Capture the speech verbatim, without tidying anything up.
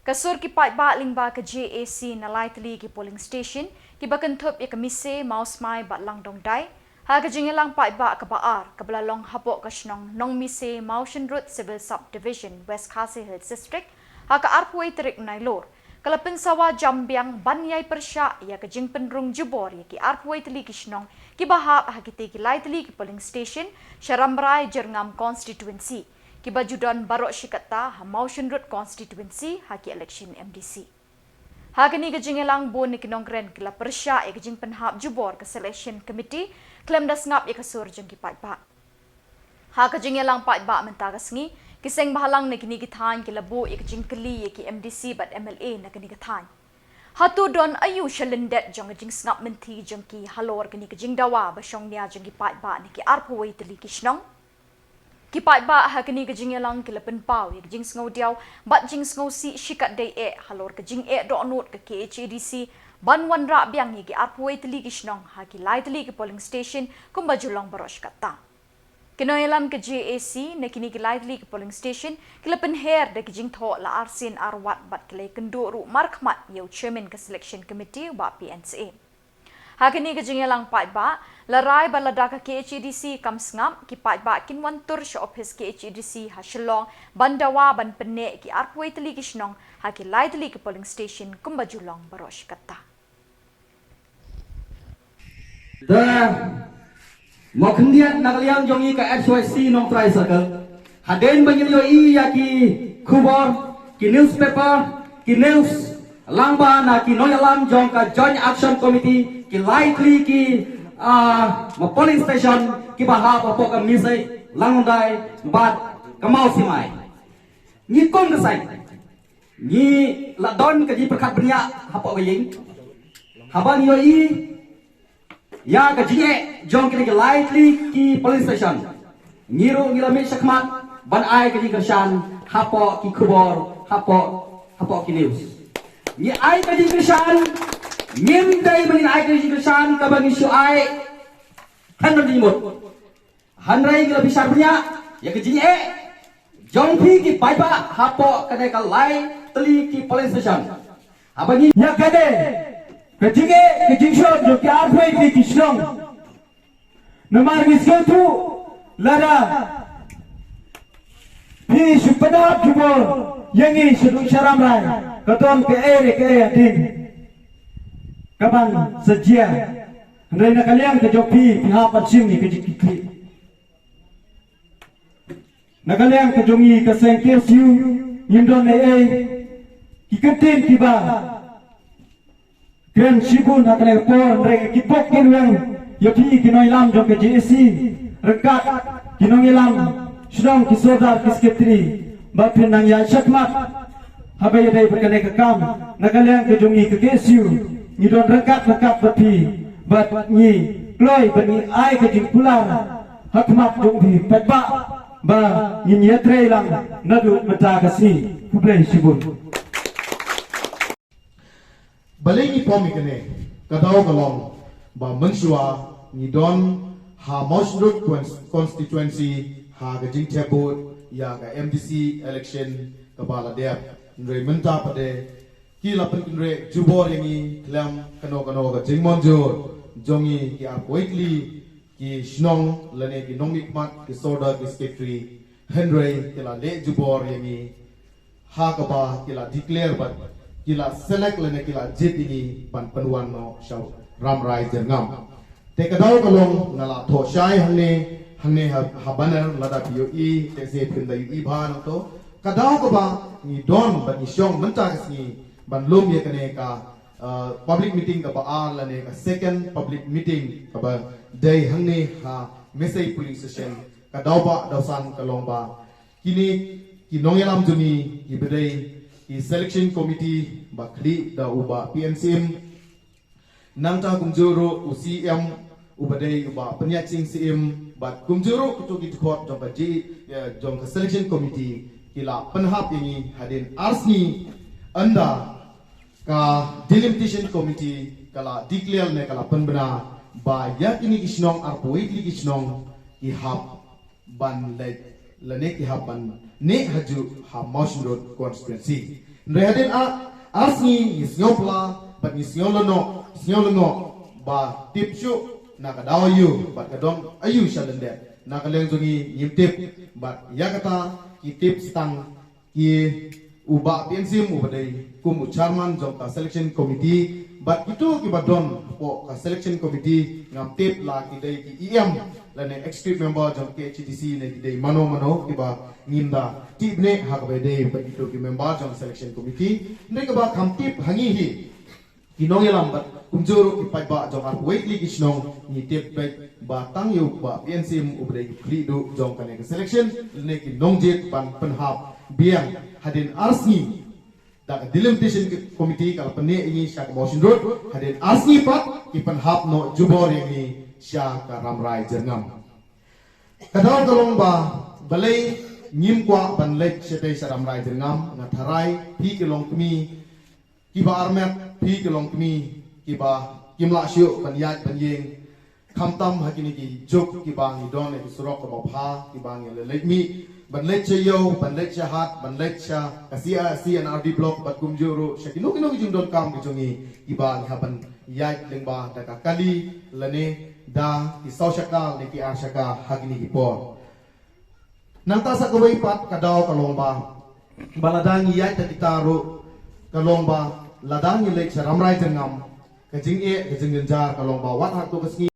Ka sur ki paidbah lyngba ka J A C na lai tylli ki polling station, kiba kynthup ïa ka Mise, Mawsmai bad Langdongdai, ha ka jingïalang paidbah kaba ar, kaba la long hapoh ka shnong Nongmise, Mawshynrut Civil Subdivision, West Khasi Hills District, ha ka arphew wei tarik Nailur, ka la pynsawa jam biang ban ïai pyrshah ïa ka jingpynrung jubor ïa ki arphew wei tylli ki shnong, kiba hap ha kitei ki lai tylli ki polling station sha Rambrai Jyrngam constituency, kiba ju don baroh shi katta ha Mawshynrut constituency ha ki election M D C. Ha kane ka jingïalang, bun na ki nongkren ki la pyrshah ïa ka jingpynhap jubor ka selection committee khlem da sngap ïa ka sur jong ki paidbah. Ha ka jingïalang paidbah mynta ka sngi, ki seng bhalang na kine ki thaiñ ki la buh ïa ka jingkylli ïa ki M D C bad M L A na kane ka thaiñ. Hato don aïu shalyndet jong ka jingsngap mynthi jong ki halor kane ka jingdawa ba shongnia jong ki paidbah na ki arphew wei tylli ki shnong? Ki paidbah ha kane ka jingïalang ki la pynpaw ïa ka jingsngewdiaw bad jingsngewsih shikatdei eh halor ka jingeh dohnud ka K H A D C ban wanrah biang ïa ki arphew wei tylli ki shnong ha ki lai tylli ki polling station kumba ju long baroh shi katta. Ki nongïalam ka J A C na kine ki lai tylli ki polling station ki la pynher da ki jingthoh la arsien arwat bad ki la ïakynduh ruh markhmat ïa u chairman ka selection committee, Bah P N Syiem. Ha kane ka jingïalang paidbah, la rai ba lada ka K H A D C kam sngap, ki paidbah kin wan tur sha ophis K H A D C ha Shillong ban dawa ban pynneh ki arphew wei tylli ki shnong ha ki lai tylli ki polling station kumba ju long baroh shi katta. Te mo khyndiat na ka liang jong ngi ka X Y C Nongtrai Circle, hadien ba ngin ïohi ïa ki khubor, ki newspaper, ki news lyngba na ki nongïalam jong ka Joint Action Committee, ki lai tylli ki, ah, ma polling station kiba hap hapoh ka Misei, Langdai bad ka Mawsimai. Ngi kum ka seng ngi la don ka jingpyrkhat bniah hapoh ka ïing haba ngi ïohi ïa ka jingeh jong kine ki lai tylli ki polling station. Ngi ruh ngi la mih shakhmat ban ai ka jingkyrshan hapoh ki khubor, hapoh, hapoh ki news. Ngi ai ka jingkyrshan, ngim dei ban ai ka jingkyrshan kaba ngi shu ai khlem da jingmut. Hynrei ngi la bishar bniah ïa ka jingeh jong phi ki paidbah hapoh kane ka lai tylli ki polling station. Haba ngi ïa kane ka jingeh ka jingshon jong ki arphew wei tylli ki shnong. Namar ngi sngewthuh lada phi shu pynhap jubor ïa ngi sha dong sha Rambrai, ka don kaei re kaei hadien kaban sa jia. Hynrei na ka liang ka jong phi, phi hap ban shim ïa ka jingkitkhlieh. Na ka liang ka jong ngi ka seng K S U, ngim don ei ei ki kyntien kiba kren shibun ha kane ka por, hynrei ki pok ki rweng ïa phi ki nongïalam jong ka J A C, ryngkat ki nongïalam shnong, ki sordar, ki secretary, ba phin nang ïaid shakhmat haba ïadei bad kane ka kam. Na ka liang ka jong ngi ka K S U, ngi don ryngkat ryngkat bad phi, bad ngi kloi bad ngi ai ka jingkular ha khmat jong phi paidbah ba ngin ïatrei lang naduh mynta ka sngi. Khublei shibun. Balei ngi pom ïa kane? Ka daw ka long ba mynshuwa ngi don ha Mawshynrut cons-, constituency ha ka jingthep vote ïa ka M D C election kaba la dep. Hynrei mynta pat de ki la pynkynreh jubor ïa ngi khlem kano kano ka jingmynjur jong ngi ki arphew wei tylli ki shnong lane ki nongmihkhmat, ki sordar, ki secretary. Hynrei ki la leh jubor ïa ngi ha kaba ki la declare bad ki la select lane ki la jied ïa ngi ban pynwan noh sha Rambrai Jyrngam. Te ka daw ka long, nga la thoh shai hangne, hangne ha, ha banner lada phi ïohi, te se phin da ïohi bha nangto. Ka daw kaba ngi don bad ngi shong mynta ka sngi ban lum ïa kane ka, uh, public meeting kaba ar lane ka second public meeting kaba dei hangne ha Misei polling station. Ka daw ba daw san ka long ba kine ki nongïalam jong ngi kiba dei ki selection committee ba khlieh da u Bah P N Syiem, nangta kumjuh ruh u C M uba dei u Bah Pynïaid Sing Syiem, bad kumjuh ruh kito ki dkhot jong ka J, eh, jong ka selection committee ki la pynhap ïa ngi hadien ar sngi ynda ka delimitation committee ka la declare ne ka la pynbna ba ïa kine ki shnong arphew wei tylli ki shnong ki hap ban leit lane ki hap ban neh hajuh ha Mawshynrut constituency. Hynrei hadien ar, ar sngi ngi sngew pla bad ngi sngew lyngngoh, sngew lyngngoh ba tip shuh na ka daw aiu bad ka don aiu sha lyndet. Na ka liang jong ngi ngim tip bad ïa kata ki tip stang ki u Bah P N Syiem uba dei kum u chairman jong ka selection committee bad kito kiba don hapoh ka selection committee ngam tip la ki dei ki E M lane executive member jong K H A D C ne ki dei mano mano kiba ngim da tip ne ha kaba dei bad kito ki member jong selection committee ne kaba kham tip ha ngi hi. Ki nongïalam bad kumjuh ruh ki paidbah jong arphew wei tylli ki shnong ngi tip beit ba tang ïa u Bah P N Syiem uba dei u khlieh duh jong kane ka selection lane ki nongjied ban pynhap biang hadien ar sngi. Da ka delimitation committee ka la pynïaid ïa ngi sha ka Mawshynrut, hadien ar sngi pat ki pynhap noh jubor ïa ngi sha ka Rambrai Jyrngam. Ka daw ka long ba balei ngim kwah ban leit shatei sha Rambrai Jyrngam, nga tharai phi ki long kmie kiba armet, phi ki long kmie kiba kim lah shuh ban ïaid ban ïeng. Khamtam ha kine ki juk kiba ngi don ha ki surok kaba bha, kiba ngi la leit mih ban leit sha ïew, ban leit sha hat, ban leit sha ka C R, C and R D block bad kumjuh ruh sha kino kino ki jingdonkam ki jong ngi kiba ngi hap ban ïaid lyngba da ka kali lane da ki saw shaka lane ki ar shaka ha kine ki por. Nangta sa kawei pat ka daw ka long ba, ba lada ngi ïaid da kita ruh ka long ba lada ngi leit sha Rambrai Jyrngam, ka jingeh ka jingjynjar ka long ba wat hato ka sngi